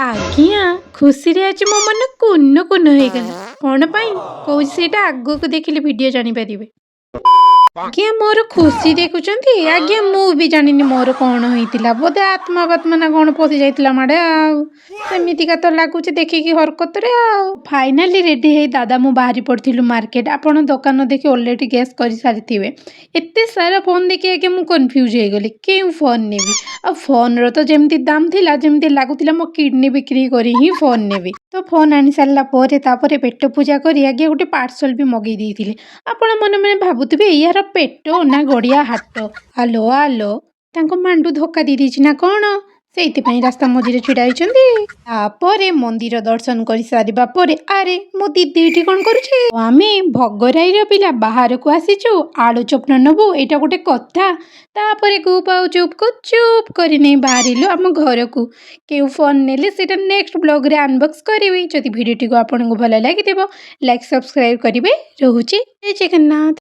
ଆଜ୍ଞା, ଖୁସିରେ ଆଜି ମୋ ମନ କୁନୁ କୁନୁ ହେଇଗଲା। କ'ଣ ପାଇଁ କହୁଛି, ସେଇଟା ଆଗକୁ ଦେଖିଲେ ଭିଡ଼ିଓ ଜାଣିପାରିବେ। ଆଜ୍ଞା, ମୋର ଖୁସି ଦେଖୁଛନ୍ତି। ଆଜ୍ଞା, ମୁଁ ବି ଜାଣିନି ମୋର କ'ଣ ହେଇଥିଲା। ବୋଧେ ଆତ୍ମା ବାତ୍ମା ନା କ'ଣ ପଶି ଯାଇଥିଲା ମାଡ଼େ। ଆଉ ସେମିତିକା ତ ଲାଗୁଛି ଦେଖିକି ହରକତରେ। ଆଉ ଫାଇନାଲି ରେଡ଼ି ହେଇ ଦାଦା ମୁଁ ବାହାରି ପଡ଼ିଥିଲୁ ମାର୍କେଟ। ଆପଣ ଦୋକାନ ଦେଖି ଅଲରେଡ଼ି ଗେସ୍ କରିସାରିଥିବେ। ଏତେ ସାରା ଫୋନ୍ ଦେଖି ଆଜ୍ଞା ମୁଁ କନଫ୍ୟୁଜ୍ ହେଇଗଲି, କେଉଁ ଫୋନ୍ ନେବି। ଆଉ ଫୋନ୍ର ତ ଯେମିତି ଦାମ୍ ଥିଲା, ଯେମିତି ଲାଗୁଥିଲା ମୋ କିଡ଼ନୀ ବିକ୍ରି କରି ହିଁ ଫୋନ୍ ନେବି। ତ ଫୋନ୍ ଆଣି ସାରିଲା ପରେ, ତାପରେ ପେଟ ପୂଜା କରି ଆଜ୍ଞା ଗୋଟେ ପାର୍ସଲ୍ ବି ମଗେଇ ଦେଇଥିଲି। ଆପଣ ମନେ ମନେ ଭାବୁଥିବେ, ୟାର ପେଟ ନା ଗଡ଼ିଆ ହାଟ? ଆଲୋ ଆଲୋ, ତାଙ୍କ ମାଣ୍ଡୁ ଧୋକା ଦେଇ ଦେଇଛି ନା କ'ଣ? ସେଇଥିପାଇଁ ରାସ୍ତା ମଝିରେ ଛିଡ଼ା ହେଇଛନ୍ତି। ତାପରେ ମନ୍ଦିର ଦର୍ଶନ କରିସାରିବା ପରେ, ଆରେ ମୋ ଦିଦି ଏଇଠି କ'ଣ କରୁଛି? ଆମେ ଭୋଗରାଇର ପିଲା ବାହାରକୁ ଆସିଛୁ, ଆଳୁ ଚପ୍ ନ ନେବୁ, ଏଇଟା ଗୋଟେ କଥା? ତାପରେ ଗୁପ୍ ଆଉ ଚୁପ୍କୁ ଚୁପ୍ କରି ନେଇ ବାହାରିଲୁ ଆମ ଘରକୁ। କେଉଁ ଫୋନ୍ ନେଲେ, ସେଇଟା ନେକ୍ସଟ ବ୍ଲଗ୍ରେ ଅନବକ୍ସ କରିବି। ଯଦି ଭିଡ଼ିଓଟିକୁ ଆପଣଙ୍କୁ ଭଲ ଲାଗିଥିବ, ଲାଇକ୍ ସବସ୍କ୍ରାଇବ୍ କରିବେ। ରହୁଛି, ଜୟ ଜଗନ୍ନାଥ।